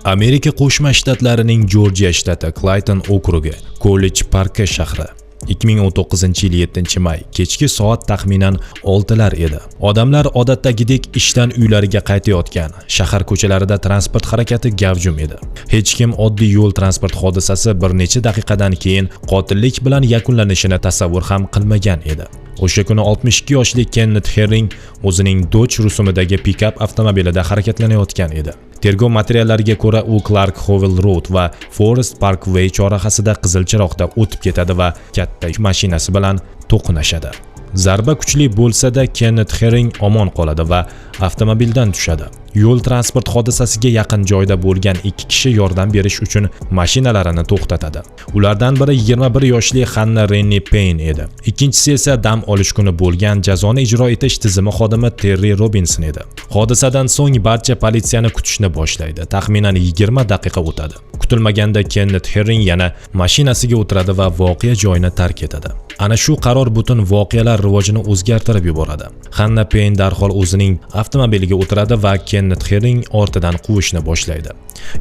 Amerika Qo'shma Shtatlarining Jorjiya shtati Clayton okrugi, Kollej Parki shahri. 2019-yil 7-may, kechki soat taxminan 6 lar edi. Odamlar odatdagidek ishdan uylariga qaytayotgan. Shahar ko'chalarida transport harakati gavjum edi. Hech kim oddiy yo'l transport hodisasi bir necha daqiqadan keyin qotillik bilan yakunlanishini tasavvur ham qilmagan edi. O'sha kuni 62 yoshli Kennet Herring o'zining Dodge rusumidagi pikap avtomobilida harakatlanayotgan edi. Tergov materiallariga ko'ra, u Clark Howell Road va Forest Parkway chorrahasida qizil chiroqda o'tib ketadi va katta yuk mashinasi bilan to'qnashadi. Zarba kuchli bo'lsa-da, Kennet Herring omon qoladi va avtomobildan tushadi. Yo'l transport hodisasiga yaqin joyda bo'lgan ikki kishi yordam berish uchun mashinalarini to'xtatadi. Ulardan biri 21 yoshli Hanna Renni Payne edi. Ikkinchisi esa dam olish kuni bo'lgan jazoni ijro etish tizimi xodimi Terri Robinson edi. Hodisadan so'ng barcha politsiyani kutishni boshlaydi. Taxminan 20 daqiqa o'tadi. Kutilmaganda Kennet Herring yana mashinasiga o'tiradi va voqea joyini tark etadi. Ana shu qaror butun voqealar rivojini o'zgartirib yuboradi. Hanna Payne darhol o'zining avtomobiliga o'tiradi va Kennet Herring ortidan quvishni boshlaydi.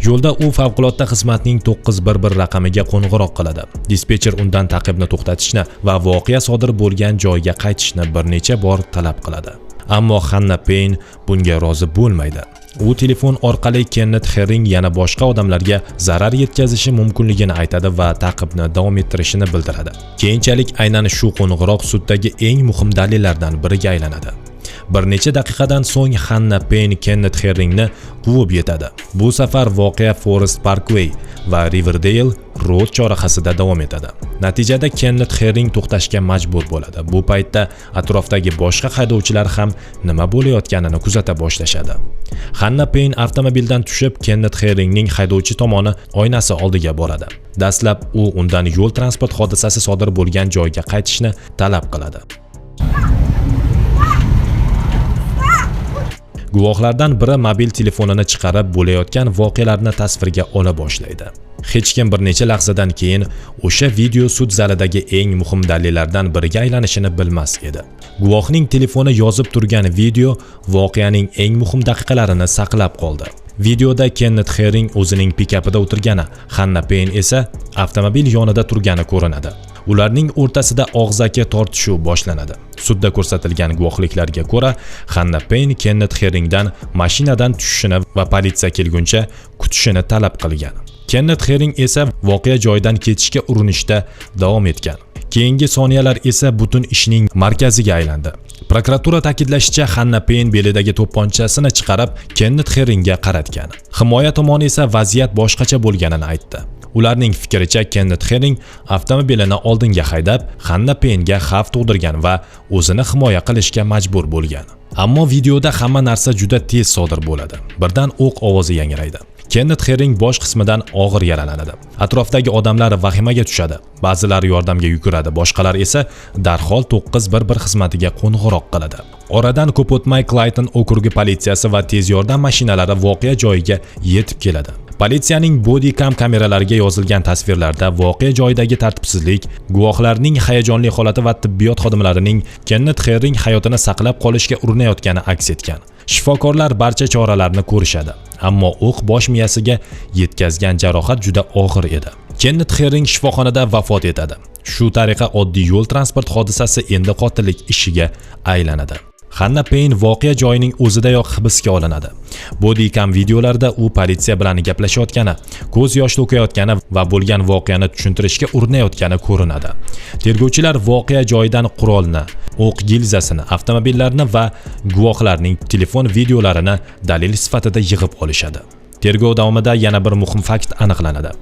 Yo'lda u favqulodda xizmatning 911 raqamiga qo'ng'iroq qiladi. Dispetcher undan ta'qibni to'xtatishni va voqea sodir bo'lgan joyga qaytishni bir necha bor talab qiladi. Ammo Hanna Payne bunga rozi bo'lmaydi. U telefon orqali Kennet Herring yana boshqa odamlarga zarar yetkazishi mumkinligini aytadi va ta'qibni davom ettirishini bildiradi. Keyinchalik aynan shu qo'ng'iroq suddagi eng muhim dalillardan biriga aylanadi. Bir necha daqiqadan so'ng Hanna Payne Kennet Herringni quvib yetadi. Bu safar voqea Forest Parkway va Riverdale Road chorrahasida davom etadi. Natijada Kennet Herring to'xtashga majbur bo'ladi. Bu paytda atrofdagi boshqa haydovchilar ham nima bo'layotganini kuzata boshlashadi. Hanna Payne avtomobildan tushib, Kennet Herringning haydovchi tomoni oynasi oldiga boradi. Dastlab u undan yo'l transport hodisasi sodir bo'lgan joyga qaytishni talab qiladi. Guvohlardan biri mobil telefonini chiqarib, bo'layotgan voqealarni tasvirga ola boshlaydi. Hech kim bir necha lahzadan keyin o'sha video sud zalidagi eng muhim dalillardan biriga aylanishini bilmas edi. Guvohning telefoni yozib turgan video voqeaning eng muhim daqiqalarini saqlab qoldi. Videoda Kennet Herring o'zining pikapida o'tirgani, Hanna Payne esa avtomobil yonida turgani ko'rinadi. Ularning o'rtasida og'zaki tortishuv boshlanadi. Sudda ko'rsatilgan guvohliklarga ko'ra, Hanna Payne Kennet Herringdan mashinadan tushishini va politsiya kelguncha kutishini talab qilgan. Kennet Herring esa voqea joyidan ketishga urinishda davom etgan. Keyingi soniyalar esa butun ishning markaziga aylandi. Prokuratura ta'kidlashicha, Hanna Payne belidagi to'pponchasini chiqarib, Kennet Herringga qaratgan. Himoya tomoni esa vaziyat boshqacha bo'lganini aytdi. Ularning fikricha, Kennet Herring avtomobilini oldinga haydab, Hanna Paynega xavf tug'dirgan va o'zini himoya qilishga majbur bo'lgan. Ammo videoda hamma narsa juda tez sodir bo'ladi. Birdan o'q ovozi yangraydi. Kennet Herring bosh qismidan og'ir yaralanadi. Atrofdagi odamlar vahimaga tushadi. Ba'zilari yordamga yuguradi, boshqalar esa darhol 911 xizmatiga qo'ng'iroq qiladi. Oradan ko'p o'tmay Clayton okrugi politsiyasi va tez yordam mashinalari voqea joyiga yetib keladi. Politsiyaning bodycam kameralariga yozilgan tasvirlarda voqea joyidagi tartibsizlik, guvohlarning hayajonli holati va tibbiyot xodimlarining Kennet Herring hayotini saqlab qolishga urinayotgani aks etgan. Shifokorlar barcha choralarni ko'rishadi, ammo o'q bosh miyasiga yetkazgan jarohat juda og'ir edi. Kennet Herring shifoxonada vafot etadi. Shu tariqa oddiy yo'l transport hodisasi endi qotillik ishiga aylanadi. Hanna Payne voqea joyining o'zidayoq hibsga olinadi. Bodycam videolarida u politsiya bilan gaplashayotgani, ko'z yosh to'kayotgani va bo'lgan voqeani tushuntirishga urinayotgani ko'rinadi. Tergovchilar voqea joyidan qurolni, o'q gilzasini, avtomobillarni va guvohlarning telefon videolarini dalil sifatida yig'ib olishadi. Tergov davomida yana bir muhim fakt aniqlanadi.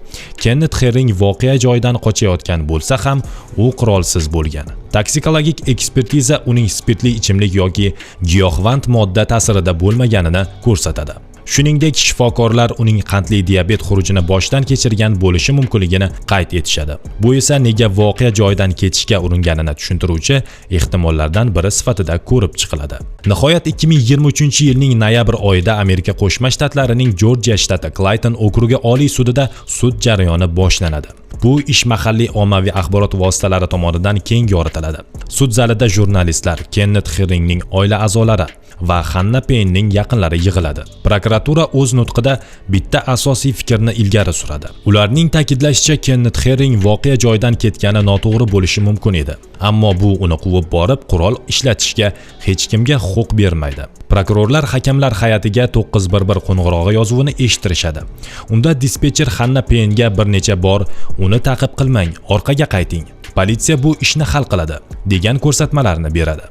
Kennet Herring voqea joyidan qochayotgan bo'lsa ham, u qurolsiz bo'lgan. Toksikologik ekspertiza uning spirtli ichimlik yoki giyohvand modda ta'sirida bo'lmaganini ko'rsatadi. Shuningdek, shifokorlar uning qandli diabet xurujini boshdan kechirgan bo'lishi mumkinligini qayd etishadi. Bu esa nega voqea joyidan ketishga uringanini tushuntiruvchi ehtimollardan biri sifatida ko'rib chiqiladi. Nihoyat 2023-yilning noyabr oyida Amerika Qo'shma Shtatlarining Jorjiya shtati Clayton okrugi Oliy sudida sud jarayoni boshlanadi. Bu ish mahalliy ommaviy axborot vositalari tomonidan keng yoritiladi. Sud zalida jurnalistlar, Kennet Herringning oila a'zolari va Hanna Peynning yaqinlari yig'iladi. Prokuratura o'z nutqida bitta asosiy fikrni ilgari suradi. Ularning ta'kidlashicha, Kennet Herring voqea joyidan ketgani noto'g'ri bo'lishi mumkin edi. Ammo bu uni quvib borib, qurol ishlatishga hech kimga huquq bermaydi. Prokurorlar hakamlar hay'atiga 911 qo'ng'irog'i yozuvini eshittirishadi. Unda dispetcher Hanna Peynga bir necha bor "Uni ta'qib qilmang, orqaga qayting. Politsiya bu ishni hal qiladi" degan ko'rsatmalarni beradi.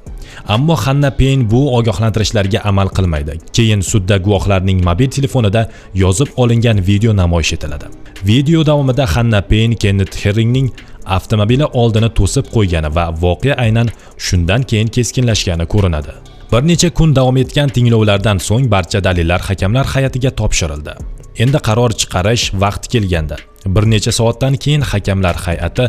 Ammo Hanna Peyn bu ogohlantirishlarga amal qilmaydi. Keyin sudda guvohlarning mobil telefonida yozib olingan video namoyish etiladi. Video davomida Hanna Peyn Kennet Herringning avtomobili oldini to'sib qo'ygani va voqea aynan shundan keyin keskinlashgani ko'rinadi. Bir necha kun davom etgan tinglovlardan so'ng barcha dalillar hakamlar hay'atiga topshirildi. Endi qaror chiqarish vaqti kelgandi. Bir necha soatdan keyin hakamlar hay'ati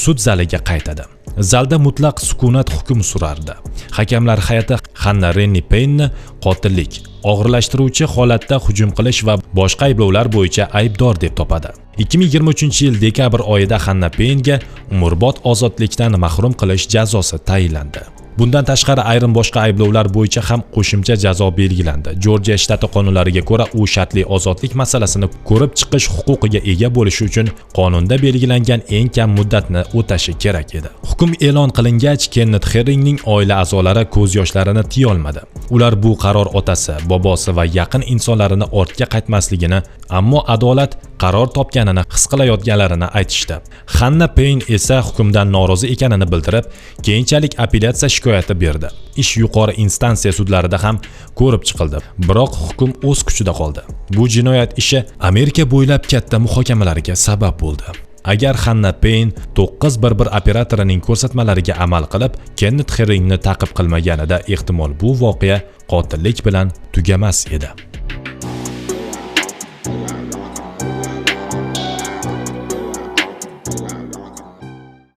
sud zaliga qaytadi. Zalda mutlaq sukunat hukm surardi. Hakamlar hay'ati Hanna Renni Peynni qotillik, og'irlashtiruvchi holatda hujum qilish va boshqa ayblovlar bo'yicha aybdor deb topadi. 2023-yil dekabr oyida Hanna Peynga umrbod ozodlikdan mahrum qilish jazosi tayinlandi. Bundan tashqari ayrim boshqa ayblovlar bo'yicha ham qo'shimcha jazo belgilandi. Jorjiya shtati qonunlariga ko'ra, u shartli ozodlik masalasini ko'rib chiqish huquqiga ega bo'lishi uchun qonunda belgilangan eng kam muddatni o'tashi kerak edi. Hukm e'lon qilingach, Kennet Herringning oila a'zolari ko'z yoshlarini tiyolmadi. Ular bu qaror otasi, bobosi va yaqin insonlarini ortga qaytmasligini, ammo adolat qaror topganini his qilayotganlarini aytishdi. Hanna Peyn esa hukmdan norozi ekanini bildirib, keyinchalik apellyatsiya shikoyati berdi. Ish yuqori instansiya sudlarida ham ko'rib chiqildi, biroq hukm o'z kuchida qoldi. Bu jinoyat ishi Amerika bo'ylab katta muhokamalarga sabab bo'ldi. Agar Hanna Peyn 911 operatorining ko'rsatmalariga amal qilib, Kennet Herringni ta'qib qilmaganida, ehtimol bu voqea qotillik bilan tugamas edi.